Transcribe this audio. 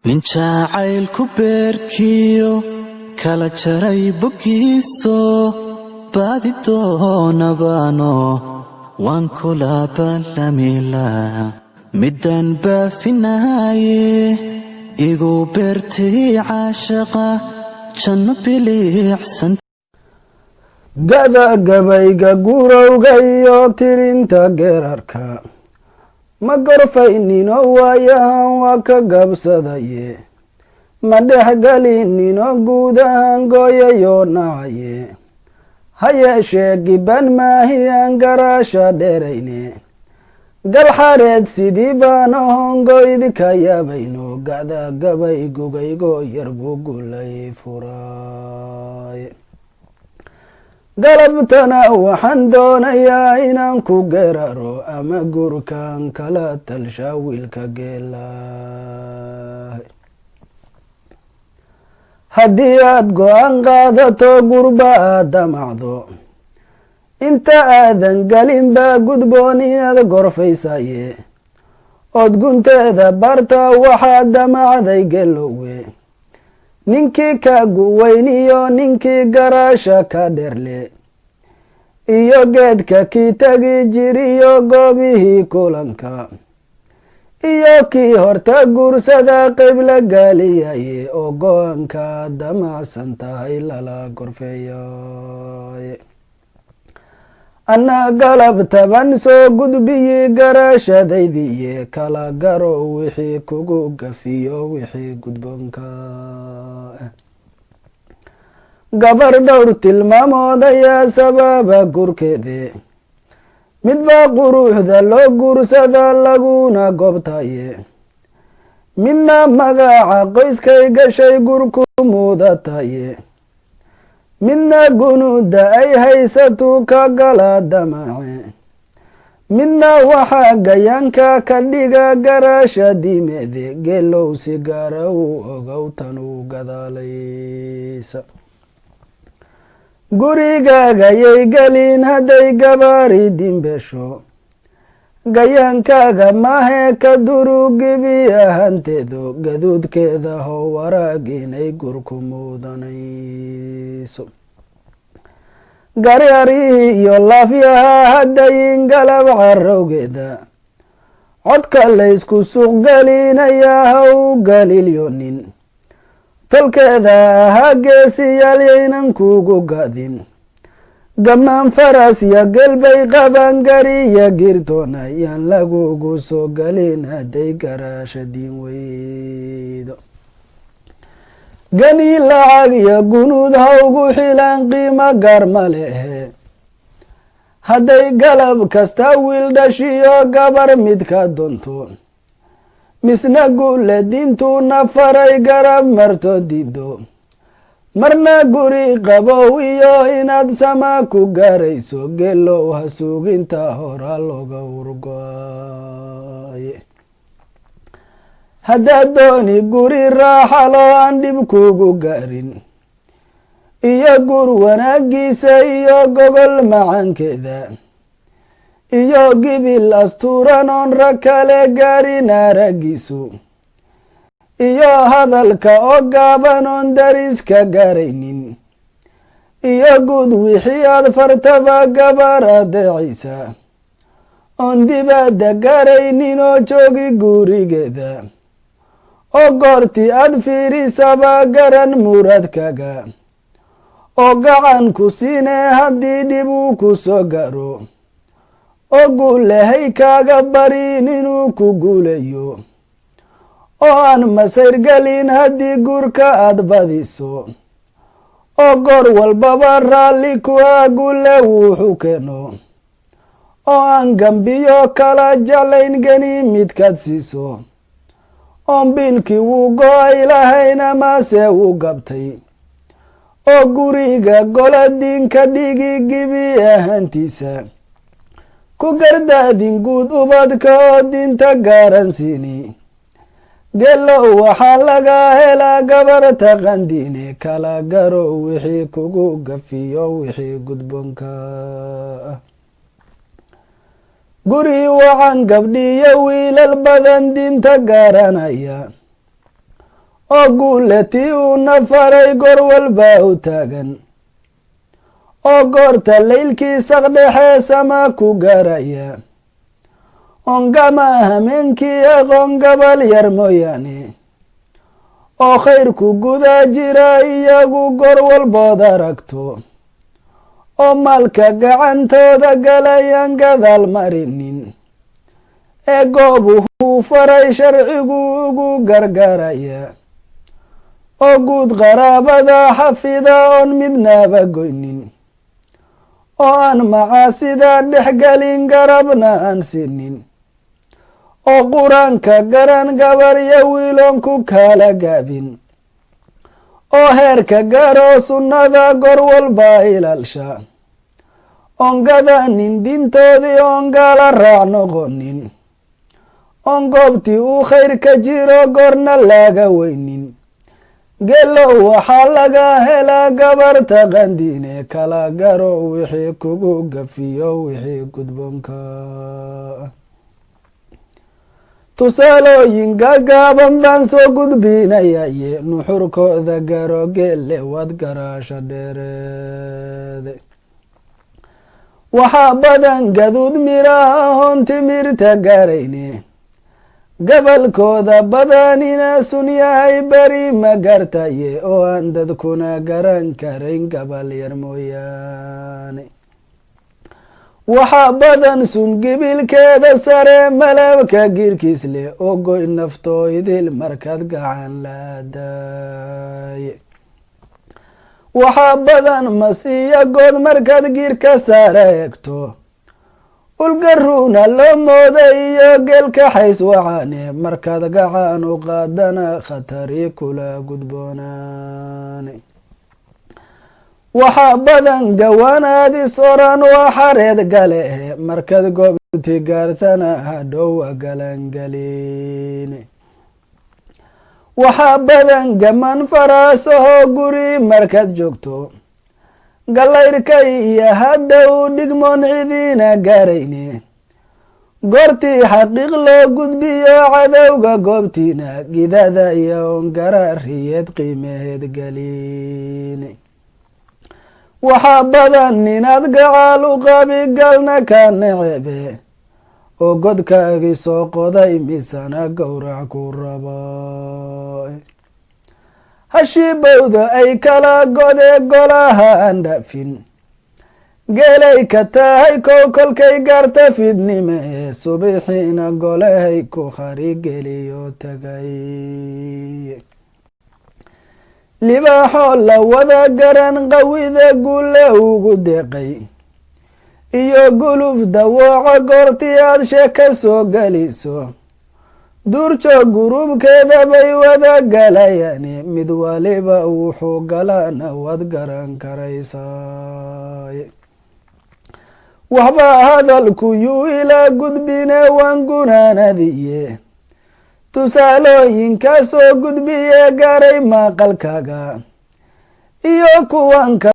Nin jacaylku beerkiyo kala jaray boggiiso, baadi doonabaano waan kula ballamila midaan baafinaaye, igu beertay caashaqa, janno bilicsan. Gada gabayga gurowga iyo tirinta geerarka ma gorfaynino, waayahan waa ka gabsadaye, ma dhexgelinino guudahan gooyayo nacaye. Ha yeeshee giban maahiyan garaasha dheerayne, galxareed sidii baan ahongoyd ka yaabayno. Gada gabay gugaygo yar buu gulay furaay. Galabtana waxaan doonayaa inaan ku geraro ama gurkan kala talshaa wiilka geelaah. Haddii aad go-aan qaadato, gurba aad damacdo, inta aadan gelin baa gudboon inaad gorfaysaye, ood gunteeda barta waxaad damacday. Gelowe, ninkii ka guweyniyo ninkii garaasha ka dherle iyo geedka kii tagi jiriyo goobihii kulanka iyo kii horta guursada qayb la gaaliyaye, oo go-aanka damacsan tahay lala gorfeeyaye. Anna galab taban soo gudbiyi garaashadaydiiye, kala garo wixii kugu gafiyo wixii gudboonka. Gabar dhowr tilmaamood ayaa sababa gurkeede: midbaa quruxda loo guursada laguna goobtaye, midna magaca qoyskay gashay gurku mudataye, midna gunuda ay haysatu ka gala damace, midna waxaa gayaanka ka dhiga garaasha dimeede. Geelow, si gaara u ogow tan u gadaalaysa. Gurigaagayay gelin hadday gabaari dimbesho, gayaankaaga mahe ka durugibi ahanteedo, gaduudkeeda ho waraag inay gurku mudanayso. Garyarihii iyo laafyaha haddayin galab carowgeeda, codka laysku suuq gelinayaa ha u galilyonin. Tolkeeda ahaa geesiyaal yaynan kugu gadin, gamaan faras yo gelbay qaban gariya girtoona yaan lagugu soo galin hadday garaasha diin weydo. Gani lacag iyo gunuud ha ugu xilan, qiimo gaar ma lehe hadday galab kasta wiil dhashiyo gabar midka doonto, misna guule diintuuna faray garab marto diido, marna guri qabow iyo inaad sama ku gaarayso. Gelow, ha suginta hora looga urgoaye. Haddaad dooni guri raaxalo aan dhib kugu gaarin iyo gur wanaagiisa iyo gogol macaankeeda iyo gibil astuuran oon rag kale gaarin araggiisu, iyo hadalka oo gaaban oon dariska gaaraynin, iyo guud wixii aad fartaba gabar adeecaysa oon dibadda gaaraynin oo joogi gurigeeda, oo goortii aad fiirisaba garan muradkaga, oo gacan ku siine haddii dhib uu ku soo gaaro, oo guulahay kaaga barin inuu ku guulayo, oo aan masayr gelin haddii guurka aad badiso, oo goor walbaba raalli kuwa guule wuxuu keeno, oo aan gambiyo kala jeclayn geni midkaad siiso, oon biilkii wuu go-ay lahayn amase wuu gabtay, oo guriga gola diinka dhigi gibi ahaantiisa, ku gardaadin guud ubadka oo diinta garansiini. Gelow, waxaa laga helaa gabar taqandiine, kala garo wixii kugu gafiyo wixii gudboonka. Guri wacan gabdhiyo wiilal badan diinta garanaya. Oo guulatii uuna faray goor walba u taagan, oo goorta laylkii saqdhexe sama ku gaaraya, ongama hameenkii aqoon gabal yar mooyaane, oo khayrku guda jira iyagu goor walbood aragto, oo maalka gacantooda galayaan gadaal marinin, ee goobuhuu faray sharcigu ugu gargaaraya, oo guud qaraabada xafida oon midnaba goynin, oo aan macaasida dhexgelin garabna aan siinin, oo Qur-aanka garan gabaryo wiiloon ku kala gaabin, oo heerka gaaro sunnada goor walba ilaalsha, oon gadanin diintoodii, oon gaala raac noqonin, oon goobtii uu khayr ka jiro goorna laga weynin. Gelow, waxaa laga helaa gabarta qandiine. Kala garo wixii kugu gafiyo wixii gudboonka. Tusaalooyin gaagaaban baan soo gudbinayaye, nuxurkooda garo geelle, waad garaasha dheereede. Waxaa badan gaduud miraha hoon timirta gaarayne, gabalkooda badanina sun yahay beri ma gartaye, oo aan dadkuna garan karayn gabal yar mooyaane. Waxaa badan sun gibilkeeda sare malabka girkiis leh, oo goy naftooydil markaad gacan laadaaye. Waxaa badan mas iyo good markaad giirka saara eegto, ulgaruuna loo mooday iyo geelka xays wacaane, markaad gacan u qaadana khatari kula gudboonaane. Waxaa badan gawaanaadis oran waa xareed gale, markaad goobti gaartana hadhowa galangeline. Waxaa badan gaman faraasahoo guri markaad joogto, galayrkay iyo hadda uu dhigmoon cidiina gaarayne, goortii xaqiiq loo gudbiyo cadowga goobtiina, gidada iyo ongaraariyeed qiimaheed geline. Waxaa badan inaad gacaal u qabi galna ka necebe, oo godkaagii soo qoday misana gowrac ku raba. Hashibowda ay kala gode golaha aan dhaafin, geelay ka tahay kow kolkay gaarta fidnime, ee subixiina golahay ku kharigeliyo tagay. Libaaxoo la wada garan qawida guule ugu deeqay iyo guluf dawooco, goortii aad sheeka soo geliso, duurjoog gurubkeeda bay wada galayaan, mid waliba wuxuu galana waad garan karaysaa. Waxba hadalku yuu ila gudbine, waan gunaanadiye. Tusaalooyinkaa soo gudbiye gaaray maqalkaaga iyo kuwanka.